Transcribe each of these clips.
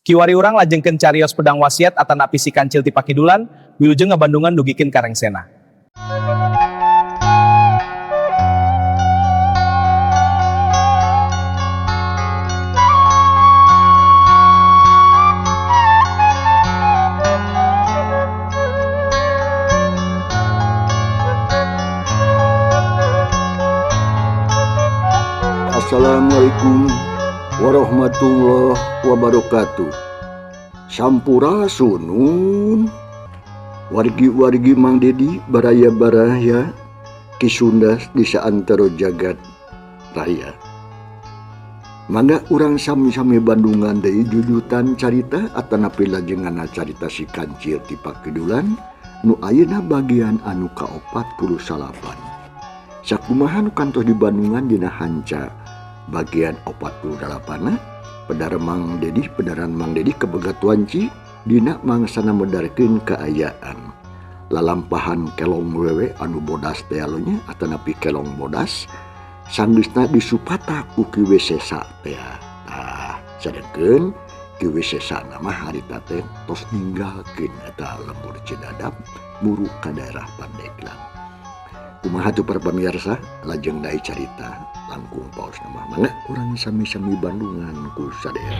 Kiwari urang lajengkeun carios pedang wasiat atanapi si kancil ti pakidulan, wilujeng ngabandungan dugikeun ka rengsena. Assalamualaikum warahmatullahi wabarakatuh. Sampurasun wargi-wargi Mang Dedi baraya-baraya Ki Sunda di saantero jagat raya. Mangga urang sami-sami Bandungan deui jujutan carita atanapi lajenganna carita si kancil ti pakidulan nu ayeuna bagian anu ka-48. Sakumaha nu kantos di Bandungan dina hanca bagian 48-na pedar Mang Dedi pedaran Mang Dedi kebegatuanci dina mangsana medarkeun kaayaan lalampahan kelong wewe anu bodas teh nya atanapi kelong bodas sanggeusna disupata ku Ki Wisesa teh. Tah sadengkeun Ki Wisesa mah harita teh tos ninggalkeun eta lembur Cidadap muru ka daerah Pandeglang. Kumaha tuh para pemirsa lajeng deui carita langkung paos nama mangga urang sami-sami Bandungan ku sadaya.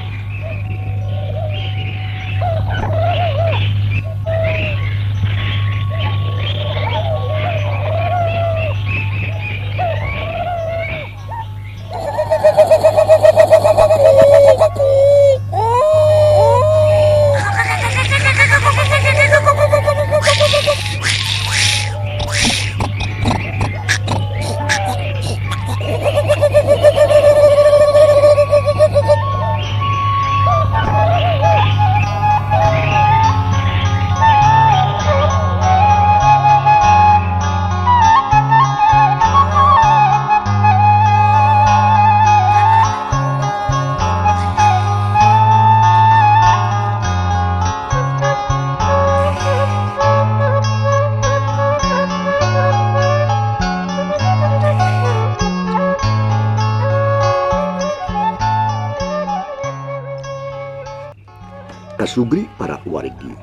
Kasugri para wargi.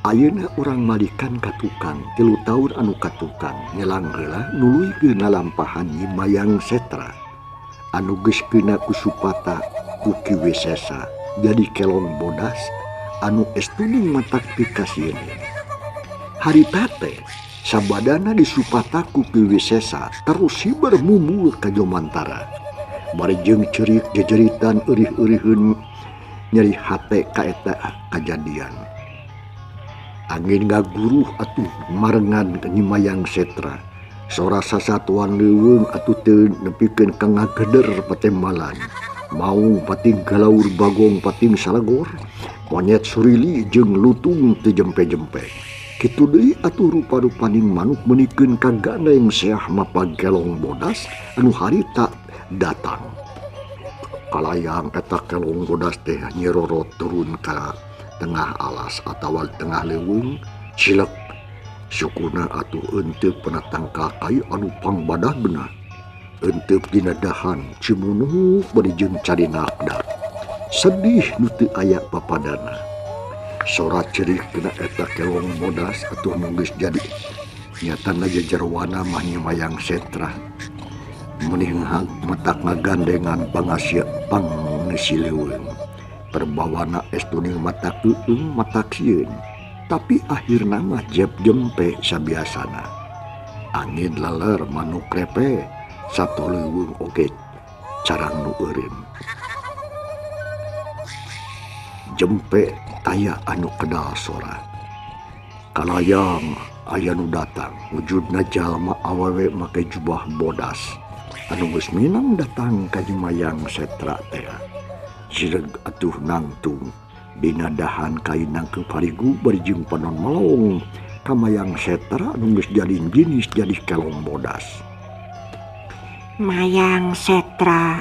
Ayeuna urang malikan ka tukang 3 taun anu katukang nyelang heula nuluykeun lalampahan Nyi Mayang Setra anu geus keuna ku supata ku Ki Wisesa jadi kelong bodas anu estuning matak pikasieun. Harita teh sabadana disupata ku Ki Wisesa terus hiber mumul ka Jomantara. Bari jeung ceurik jejeritan eurih-euriheun nyeri hate ka eta kajadian. Angin ngaguruh atuh marengan ka Nyi Mayang Setra. Sora sasatuan leuweung atuh teu nepikeun ka ngageder patemalan. Maung pating galaur bagong pating salagor, monyet surili jeung lutung teu jempe-jempe. Kitu deui atuh rupa-rupaning manuk meunikeun ka gandeng seah mapag kelong bodas anu harita datang. Kalayang eta kelong bodas teh nyerorot turun ka tengah alas atawa tengah leuweung cilek sukuna atuh eunteuk penatangkal kayu anu pangbadagna eunteuk dina dahan cimunuk bari jeung carinakda sedih nu teu aya papadana. Sora cerik kena eta kelong bodas atuh nu geus jadi nyatana jejerwana mah Nyi Mayang Setra menih matak ngagandengan pangasia pangisi leuweung perbawana estuning matak leuweung matak sieun tapi akhirna mah jep jempe sabiasana angin leler manuk repe sato leuweung oge carang nu eureun jempe taya anu kedal sora kalayang aya nu datang wujudna jalma awewe make jubah bodas anu geus minang datang ka Nyi Mayang Setra teh. Jireug atuh nangtung dina dahan kai nangkeup harigu bari jeung panon melong ka Mayang Setra anu geus jadi jinis jadi kelong bodas. Mayang Setra,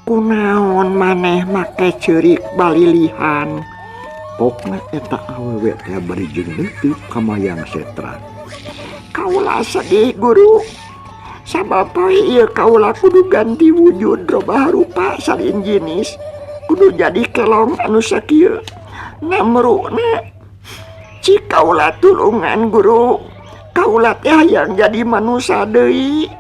kunaon maneh make ceurik balilihan? Pokna eta awewe teh bari jeung leuteuk ka Mayang Setra. Kaula sedih guru. Sabab poe ieu kaula kudu ganti wujud robah rupa salin jinis. Kudu jadi kelong anu sakieu namruna. Cik kaula tulungan guru. Kaula teh hayang jadi manusia deui.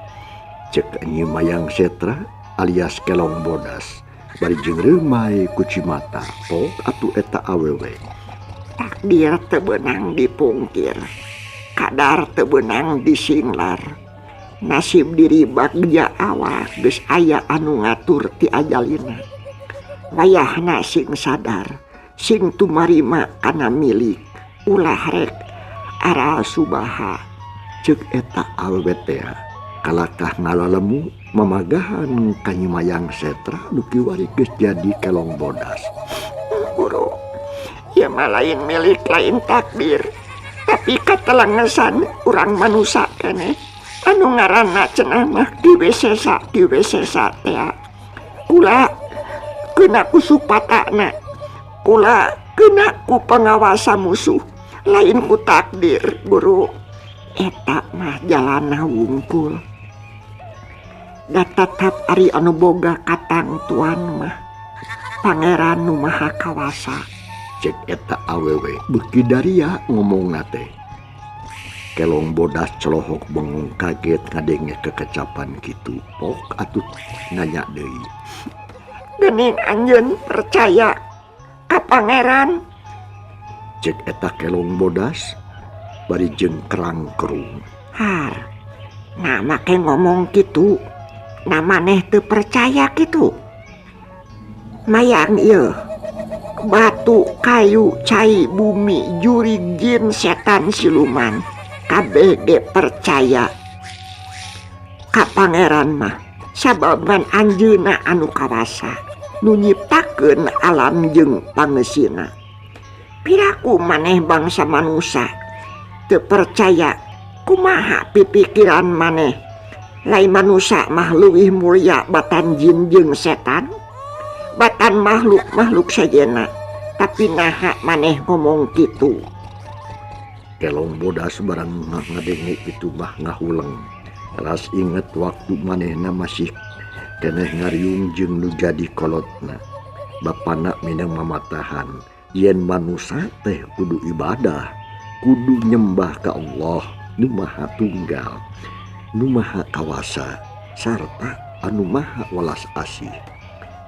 Cek Nyi Mayang Setra alias Kelong Bodas bari jeung reumay ku cimata pok atuh eta awewe. Takdir teu beunang dipungkir, kadar teu beunang disinglar. Nasib diri bagja awak geus aya anu ngatur ti ajalina. Wayahna sing sadar, sing tumarima kana milik, ulah rek aral subaha. Cek eta awewe teh kalakah ngalalemu mamagahan ka Nyi Mayang Setra nu kiwari geus jadi Kelong Bodas. Guru, ieu mah lain milik lain takdir, tapi katelengesan urang manusa keneh anu ngaranna cenah mah diwesesa diwesesa teh. Kula kena ku supatana, kula kena ku pengawasa musuh, lain ku takdir guru. Eta mah jalana wungkul. Da tetap ari anu boga katangtuan mah pangeran nu maha kawasa. Cek eta awewe beuki daria ngomongna teh. Kelong Bodas colohok bengong kaget ngadenge kekecapan kitu. Pok atuh nanya deui. Geuning anjeun percaya ka pangeran? Cek eta Kelong Bodas bari jeung kerang kerung. Har, nah make ngomong kitu, nah maneh teu percaya kitu. Mayang ieu, batu, kayu, cai, bumi, jurig, jin, setan, siluman, kabeh ge percaya ka pangeran mah. Sabab ngan anjeunna anu kawasa, nu nyiptakeun alam jeung pangeusina. Piraku maneh bangsa manusa teu percaya, kumaha pipikiran maneh? Lain manusa mah leuwih mulia batan jin jeung setan, batan makhluk-makhluk sejenna. Tapi naha maneh ngomong kitu? Kelong Bodas barang ngadenge kitu mah ngahuleng. Ras inget waktu manehna masih keneh ngariung jeung nu jadi kolotna. Bapana minang mamatahan yen manusa teh kudu ibadah, kudu nyembah ka Allah nu maha tunggal, nu maha kawasa, sarta anu maha welas asih.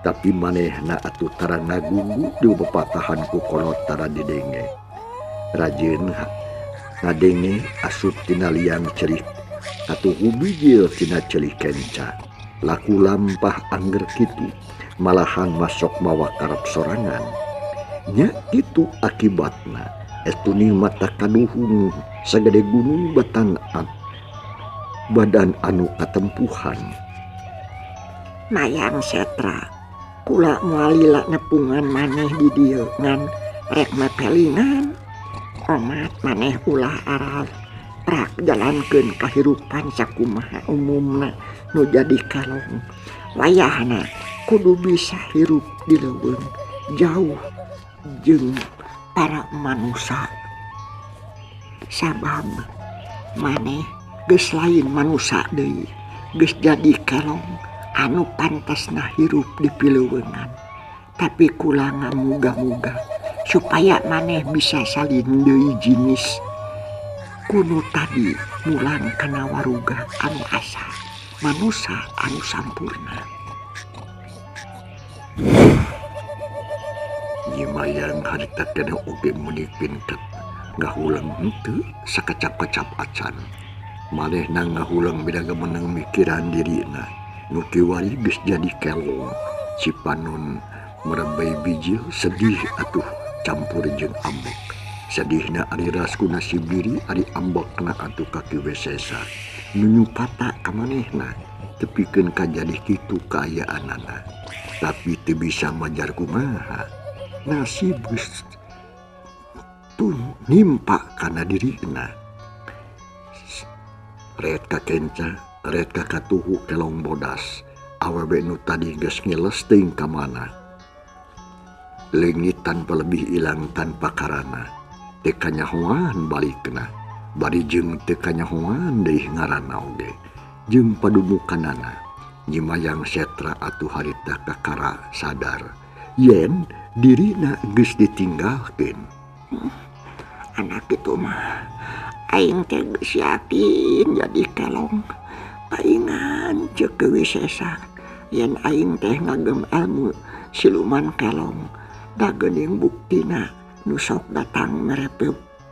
Tapi manehna atuh tara ngagugu di pepatahan ku kolot tara didenge. Rajin ngadenge asup tina liang cerik atuh hubijil tina celik kenca. Laku lampah angger kitu malahan masok mawa karep sorangan. Nya kitu akibatna estu mata kaduhung sagede gunung batan badan anu katempuhan. Mayang Setra, kula moal lila nepungan maneh di dieu ngan rek mapelingan. Omat maneh ulah aral prak jalankeun kahirupan sakumaha umumna nu jadi kalong. Wayahna kudu bisa hirup di leuweung jauh jeung para manusa. Sabab maneh geus lain manusa deui, geus jadi kalong anu pantasna hirup di pileuweungan. Tapi kula ngamuga-muga supaya maneh bisa salin deui jinis kuno tadi mulang kana waruga anu asa manusa anu sampurna. Nyi Mayang harita keneh oge meuni pintet ngahuleng henteu sakecap-kecap acan. Manehna ngahuleng beda menang mikiran dirina nu kiwari geus jadi kelong. Cipanon merebay bijil sedih atuh campur jeung ambek. Sedihna ari ras ku nasib diri ari ambekna atuh ka Ki Wesesa. Nu nyupata ka manehna tepikeun kajadi kitu kaayaanana. Tapi teu bisa majar kumaha. Nasib geus tun nimpa kana dirina. Ret ka kenca, ret ka katuhu Kelong Bodas. Awewe nu tadi geus ngiles teuing ka mana. Leungit tanpa lebih ilang tanpa karana. Teu kanyahoan balikna. Bari jeung teu kanyahoan deui ngaranna oge. Jeung padumukanana. Nyi Mayang Setra atuh harita kakara sadar. Yen dirina geus ditinggalkeun. Anak itu mah aing teh geus yakin jadi kelong. Paingan ceuk Wisesa yen aing teh ngagem ilmu siluman kelong. Da geuning buktina nu sok datang mere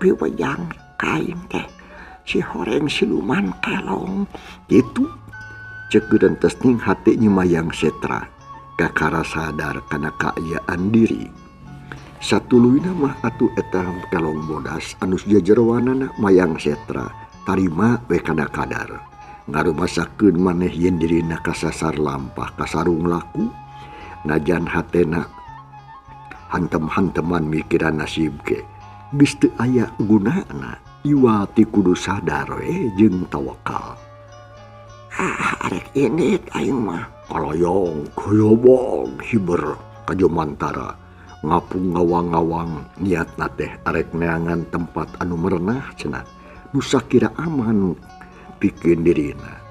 piwejang ka aing teh si horeng siluman kelong. Kitu ceuk gerentesning hate Nyi Mayang Setra kakara sadar kana kaayaan diri. Satuluyna mah atuh eta kelong bodas anu jajarowanana Mayang Setra tarima we kana kadar. Ngarumasakeun maneh yen dirina kasasar lampah kasarung laku najan hatena hantem-hanteman mikiran nasib ge geus teu aya gunana iwa ti kudu sadar we jeung tawakal. Ah, arek indit aing mah. Kaloyong koyobong hiber ka Jomantara ngapung ngawang-ngawang niatna teh arek neangan tempat anu merenah cenah nu sakira aman pikeun dirina.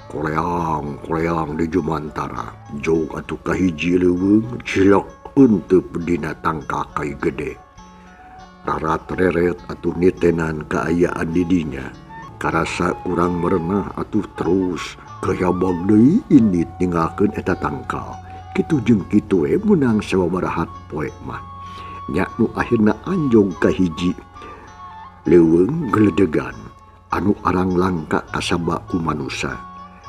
Koleang-koleang di Jumantara jog atuh kahiji leuweung cilok eunteup dina tangka kai gede. Rarat reret atuh nitenan kaayaan di dinya. Karasa kurang merenah atuh terus kayabag deui indit ninggalkeun eta tangkal. Kitu jeung kitu we meunang sababaraha poe mah. Nya nu akhirna anjog ka hiji leuweung geledegan anu arang langka kasaba ku manusa.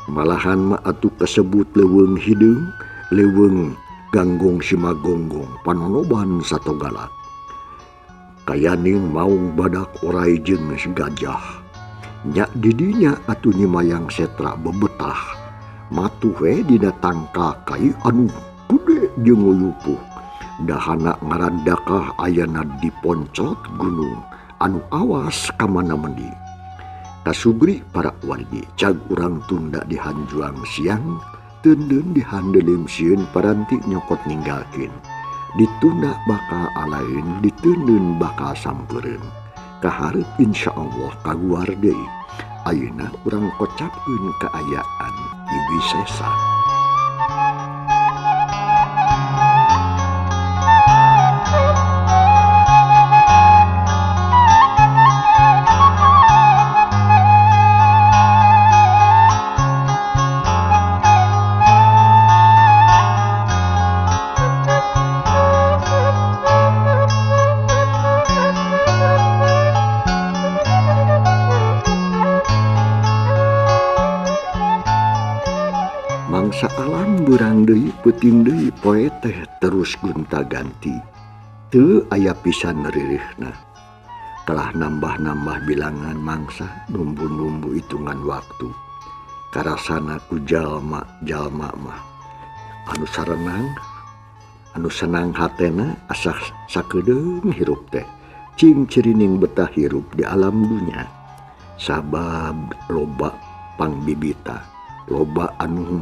Malahan mah atuh kasebut leuweung hideung, leuweung ganggong simagonggong panonoban satogalak. Kayaning maung badak orai jeung gajah. Nya didinya atuh Nyi Mayang Setra bebetah. Matuh we dina tangkal kai anu gede jeung uyupuh. Dahana ngarandakah ayana di poncot gunung anu awas ka mana mendi. Kasugri para wargi cag urang tunda di hanjuang siang teundeun di handeuleum sieun paranti nyokot ninggalkeun. Ditunda bakal alaeun, diteundeun bakal sampereun. Kaharep insyaallah kaguar deui. Ayeuna urang kocapkeun kaayaan Ki Wisesa. Mangsa alam beurang deui peuting deui poe teh terus gonta-ganti. Teu aya pisan ririhna. Kalah nambah-nambah bilangan mangsa numbu-numbu hitungan waktu. Karasana ku jalma-jalma mah anu sarenang, anu senang hatena asa sakedeung hirup teh. Cing cirining betah hirup di alam dunya. Sabab loba pangbibita, loba anu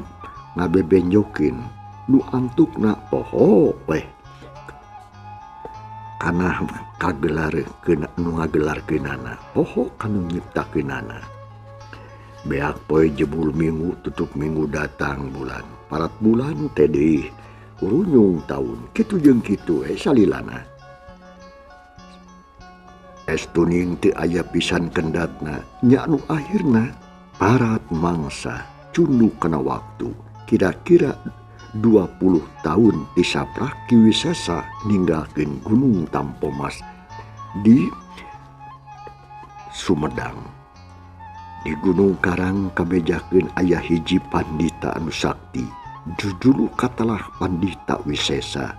ngabebenjokeun nu antukna poho weh kana kagelar keuna nu ngagelarkeunana poho kanu nyiptakeunana. Beak poe jebul minggu tutup minggu datang bulan parat bulan teh deui urunyung taun kitu jeung kitu we salilana. Estuning teu aya pisan kendatna nya nu akhirna parat mangsa cunduk kana waktu kira-kira 20 tahun tisaprak Ki Wisesa ninggalkeun Gunung Tampomas di Sumedang. Di Gunung Karang kabejakeun aya hiji pandita anu sakti. Jujulu katalah Pandita Wisesa.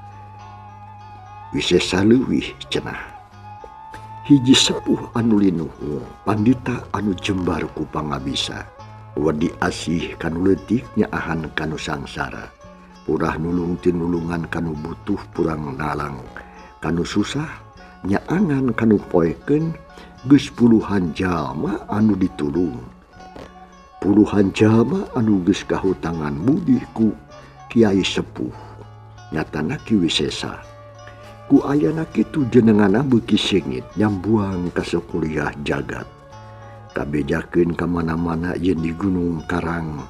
Wisesa leuwih cenah. Hiji sepuh anu linuhung, pandita anu jembar ku pangabisa. Wedi asih kanu leutik nyaahan kanu sangsara. Purah nulung tinulungan kanu butuh purang nalang kanu susah nyaangan kanu poekeun geus puluhan jalma anu ditulung. Puluhan jalma anu geus kahutangan budi ku Kiai Sepuh. Nyatana Ki Wisesa. Ku ayana kitu jenengana beuki sengit nyambuang ka sakuliah jagat. Kabejakeun ka mana-mana yen di Gunung Karang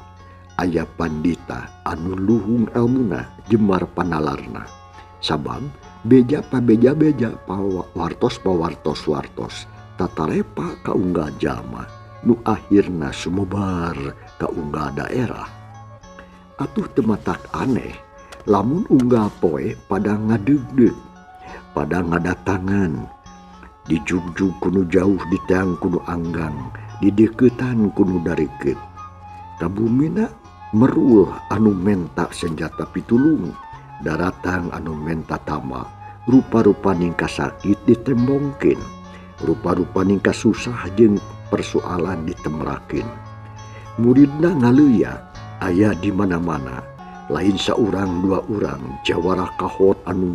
Aya pandita anu luhung elmuna jemar panalarna. Sabab beja pabeja-beja pawartos pawartos wartos tatarepa ka unggal jalma nu akhirna sumebar ka unggal daerah. Atuh teu matak aneh lamun unggal poe pada ngadeugdeug, pada ngadatangan, dijugjug kuno jauh, diteang kuno anggang, dideuketan kuno dareukeut. Kabumina merul anu menta senjata pitulung, daratang anu menta tama, rupa-rupa ningka sakit ditembongkeun, rupa-rupa ningka susah jeung persoalan ditemrakeun. Muridna ngaleuya aya di mana-mana, lain saurang dua urang jawara kahot anu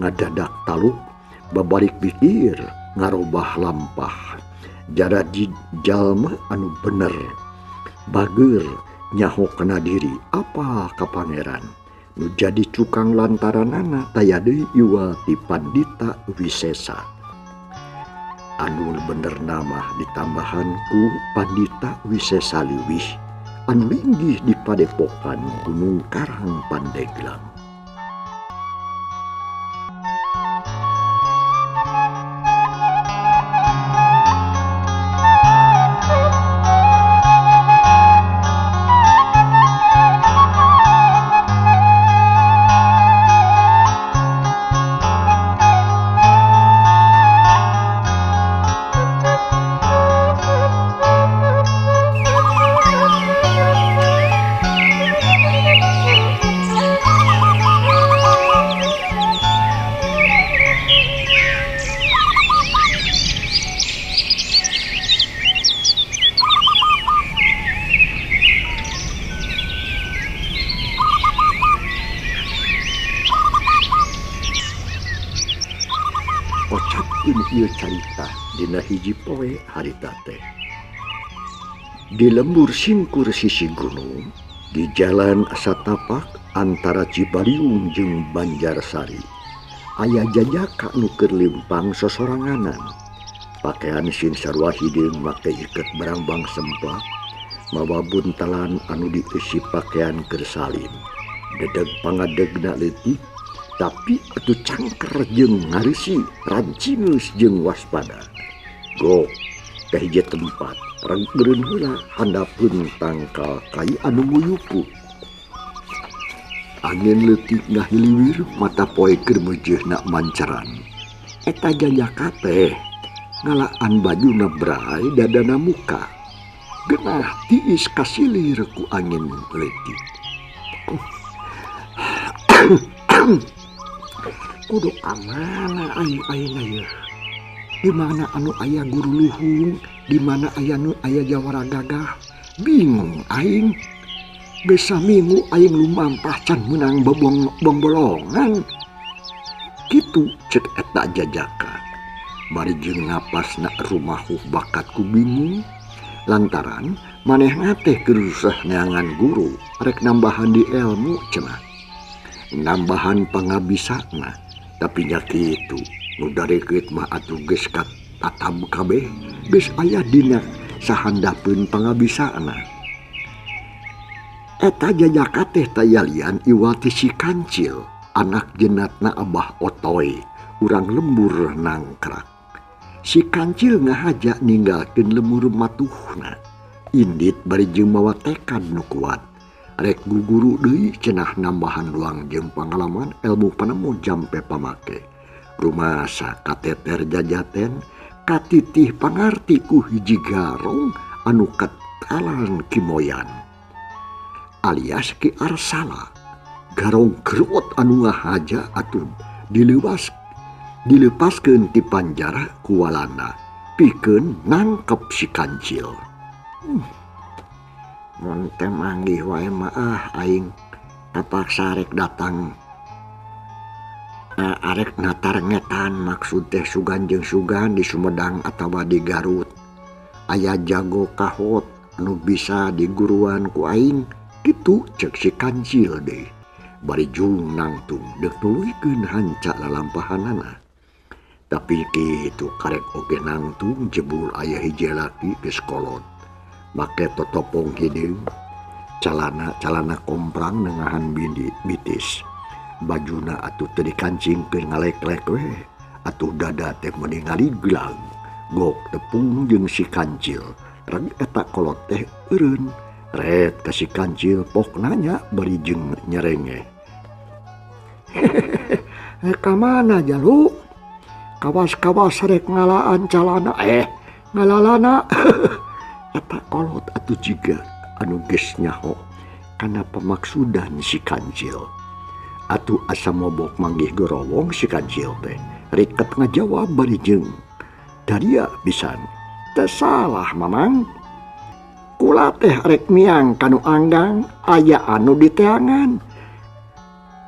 ngadadak taluk, babalik pikir ngarobah lampah, jaradi jalma anu bener, bager nyaho kana diri apa ka pangeran nu jadi cukang lantaranana taya deui iwal ti pandita wisesa anu bener nama ditambahan ku pandita wisesa leuwih anu linggih di padepokan Gunung Karang Pandeglang. Kocapkeun ieu carita dina hiji poe harita teh. Di lembur singkur sisi gunung, di jalan satapak antara Cibaliung jeung Banjarsari, aya jajaka nu keur lempang sosoranganan. Pakaian sin sarua hideung make iket barangbang semplak, mawa buntalan anu dieusi pakaian keur salin. Dedeg pangadegna leutik, tapi atuh cangker jeung ngarisi, rancingeus jeung waspada. Gok ka hiji tempat, rengeureun heula handapeun tangkal kai anu nguyupu. Angin leutik ngahiliwir, mata poe keur meujeuna manceran. Eta jajaka teh ngalaan bajuna bray dadana muka. Genah tiis kasilir ku angin leutik. Kudu ka mana aing ayeuna yeuh? Di mana anu aya guru luhung, di mana aya nu aya jawara gagah? Bingung aing. Geus saminggu aing lumampah can meunang bobong-bolongan. Kitu cek eta jajaka. Bari jeung napasna rumahuh bakat ku bingung lantaran manehna teh keur susah neangan guru rek nambahan di ilmu cenah. Nambahan pangabisana, tapi nya kitu nu darekeut mah atuh geus katatab kabeh, geus aya dina sahandapeun pangabisana. Eta jajaka teh tayalian iwal ti si Kancil, anak jenatna Abah Otoy, urang lembur nangkrak. Si Kancil ngahaja ninggalkeun lemur matuhna, indit bari jeung mawa tekad nu kuat. Rek guguru deui cenah nambahan ruang jeung pangalaman ilmu panemu jampe pamake. Rumasa kateter jajaten katitih pangarti ku hiji garong anu katalan kimoyan alias Ki Arsala. Garong gerot anu ngahaja atuh dilepaskeun ti panjara ku Walanda pikeun nangkep si Kancil. Mun teh manggih wae mah aing tapaksa rek datang. Arek natar ngetan maksud teh sugan jeung sugan di Sumedang atawa di Garut. Aya jago kahot anu bisa diguruan ku aing kitu cek si Kancil deui. Bari jung nangtung deuk nuluykeun hanca lalampahanana. Tapi kitu karek oge nangtung jebul aya hiji laki geus kolot. Make totopong hideung, Calana-calana komprang nengahan bindi bitis. Bajuna atuh teu dikancingkeun ngalek-lek we. Atuh dada teh meuni ngaliglag. Gok tepung jeung si kancil. Reg eta kolot teh eureun. Ret ka si kancil pok nanya bari jeung nyerenge. Rek ka mana jalu? Kawas-kawas rek ngalaan calana ngalalana. Eta kolot atuh jiga anu geus nyaho kana pamaksudan si kancil. Atuh asa mobok manggih gorowong si kancil teh. Riket ngajawab bari jeung daria pisan. Teu salah mamang. Kula teh rek miang kanu anggang aya anu diteangan.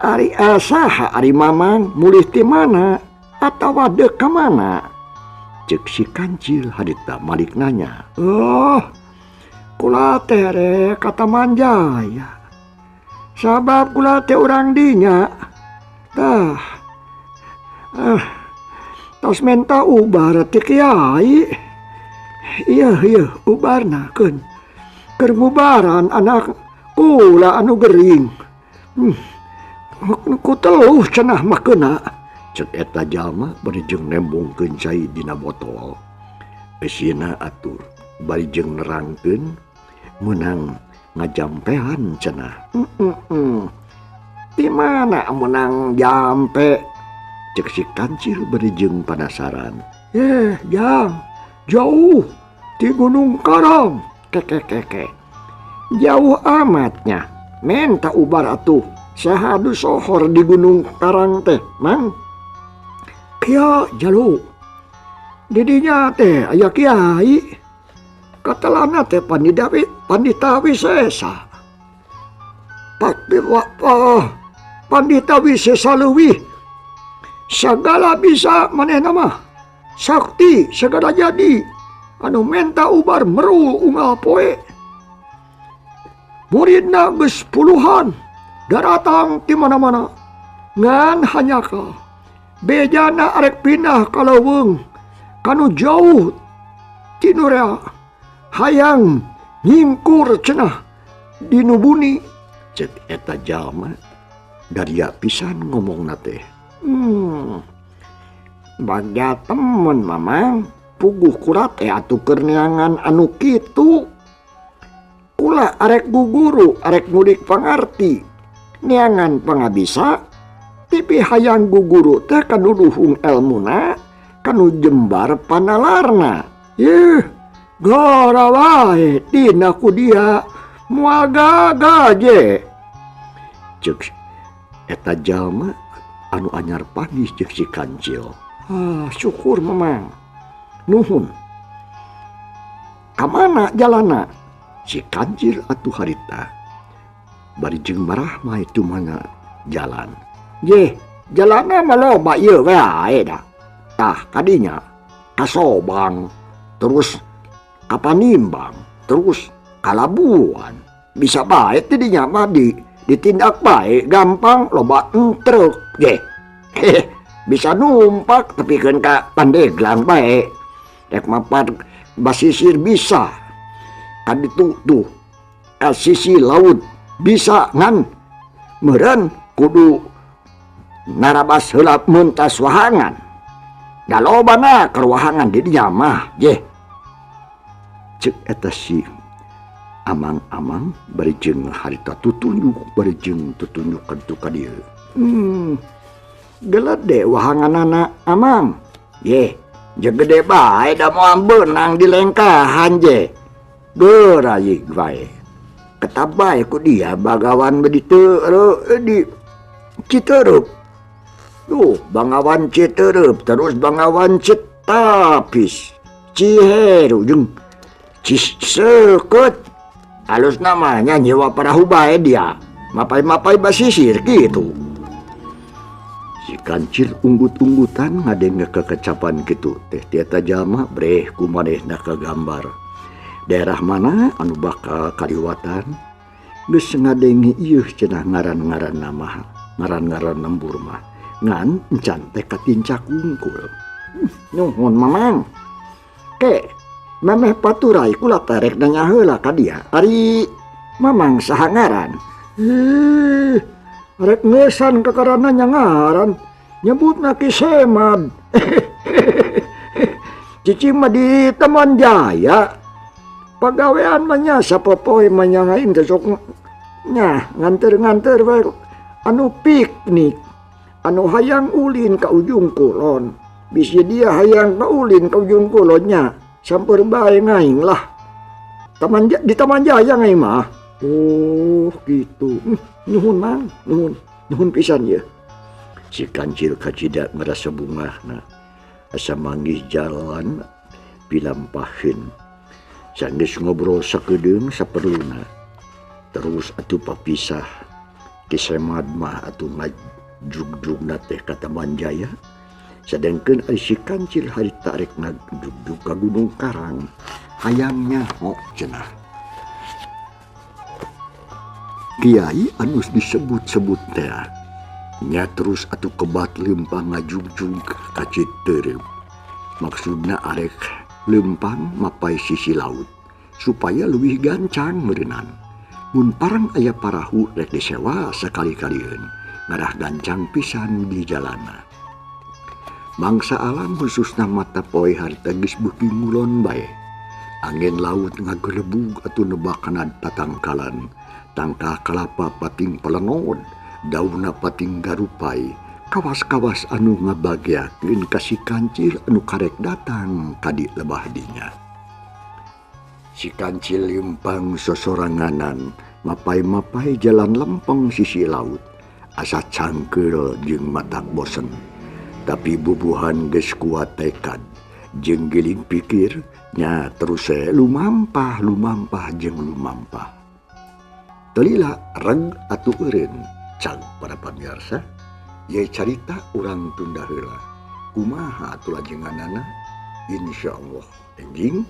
Ari saha ari mamang mulih ti mana atawa deuk ka mana? Ceuk si kancil harita malik nanya. Oh, kula teh rek ka Taman Jaya. Sabab kula teh urang dinya. Tah. Tos menta ubar ti kiai. Iya, iya, ubarna keun. Keur ngubaran anak kula anu gering. Ku teluh cenah mah keuna. Cek eta jalma bari jeung nembongkeun cai dina botol. Eusina atur bari jeung nerangkeun meunang ngajampean cenah. Di mana meunang jampe? Cek si kancil bari jeung panasaran. Jang, jauh di Gunung Karang. Kekekeke. Jauh amatnya. Menta ubar atuh. Saha nu sohor di Gunung Karang teh, Mang? Kia jalu. Didinya teh aya kiai. Katelana teh pandita wisesa. Pandita wisesa leuwih. Sagala bisa manehna mah. Sakti sagala jadi. Anu menta ubar merul unggal poe. Muridna geus puluhan daratang ti mana-mana. Ngan hanyaka bejana arek pindah ka leuweung kanu jauh ti nurea. Hayang nyingkur cenah dinubuni. Cek eta jalma daria pisan ngomongna teh. Bagja temen mamang puguh kula teh atuh keur neangan anu kitu. Kula arek guguru arek ngulik pangarti neangan pangabisa tapi hayang guguru teh kanu luhung elmuna kanu jembar panalarna. Yeuh, gora wae dina ku dia moal gagal je. Ceuk eta jalma anu anyar panggih jeung si kancil. Ah, syukur mamang. Nuhun. Kamana jalana? Si kancil atuh harita bari jeung marah mah itu mana jalan. Jeh, jalana mah loba ieu wae dah. Tah kadinya ka Sobang, terus ka Panimbang, terus ka Labuan. Bisa bae ti dinya mah ditindak bae gampang loba truk jeh. Heh, bisa numpak tepikeun ka Pandeglang bae. Rek mapat basisir bisa. Kaditu tuh ka sisi laut bisa ngan meureun kudu narabas heula mentas wahangan. Da lobana keur wahangan di dinya mah jeh. Ceuk eta si amang-amang bari jeung harita tutunjuk bari jeung tutunjuk ka ditu ka dieu. Gelede wahanganana amang. Ye, jeung gede bae da moal beunang di lengkahan je. Geurayig bae. Ketabay ku dia bagawan beditu di Citeureup. Duh, Bangawan Citeureup terus Bangawan Citapis. Ciheru jeung Ciseukeut. Halus namanya nyewa parahu bae dia. Mapai-mapai basisir gitu. Si kancil unggut-unggutan ngadenge kekecapan gitu. Teh tieta jalma breh ku manehna kagambar. Daerah mana anu bakal kaliwatan geus ngadenge ieu cenah ngaran-ngaran nama, ngaran-ngaran lembur mah. Ngan encan teh katincak wungkul. Nuhun mamang. Ke memeh paturai kula tarek nanya heula ka dia. Ari Mamang saha ngaran? Ih, rek ngeusan kakarana nya ngaran. Nyebutna Ki Semad. Cicing mah di Taman Jaya. Pagawean mah nya sapopoe mah nya ngain teh sok nya nganter-nganter wae anu piknik. Anu hayang ulin ka ujung kulon. Bisi dia hayang ka ulin ka ujung kulon nya. Samper bae ngaing lah. Di Taman Jaya ngaing mah. Oh gitu. Nuhun mang, nuhun. Nuhun pisan ye. Si kancil kacida ngerasa bungahna. Asa manggih jalan pilampahin. Sanggeus ngobrol sakedeung saperluna. Terus atuh papisah. Ki Semad mah atuh ngajugjugna teh ka Taman Jaya. Sedangkeun ari si kancil harita rek ngajugjug ka Gunung Karang. Hayang nyaho cenah. Kiai anu disebut-sebut teh nya terus atuh kebat lempang ngajugjug ka Citeureup. Maksudna arek lempang mapai sisi laut supaya leuwih gancang meureunnan. Mun parang aya parahu rek disewa sakali-kalieun ngarah gancang pisan di jalana. Mangsa alam khususna mata poe harita geus beuki ngulon bae. Angin laut ngagelebug atuh nebakanan tatangkalan. Tangka kalapa pating pelenod, daunna pating garupai, kawas-kawas anu ngabageakeun ka si kancil anu karek datang ka di lebah dinya. Si kancil lempang sosoranganan, mapai-mapai jalan lempeng sisi laut, asa cangkeul jeung matak bosen. Tapi bubuhan geus kuat tekad, jeung giling pikir, nya terus lumampah, lumampah jeung lumampah. Telila reg atuh eureun cag para pamirsa, ye carita urang tunda heula. Kumaha atuh lajenganana? Insyaallah enjing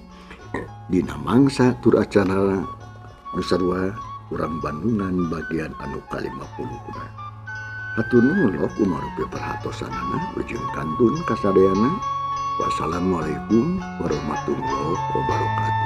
dina mangsa tur acara nu sarua urang Bandungan bagian anu ka-50 kuna. Hatur nuhun loh kumarupi perhatosanana ujung kantun kasadayana. Wassalamualaikum warahmatullahi wabarakatuh.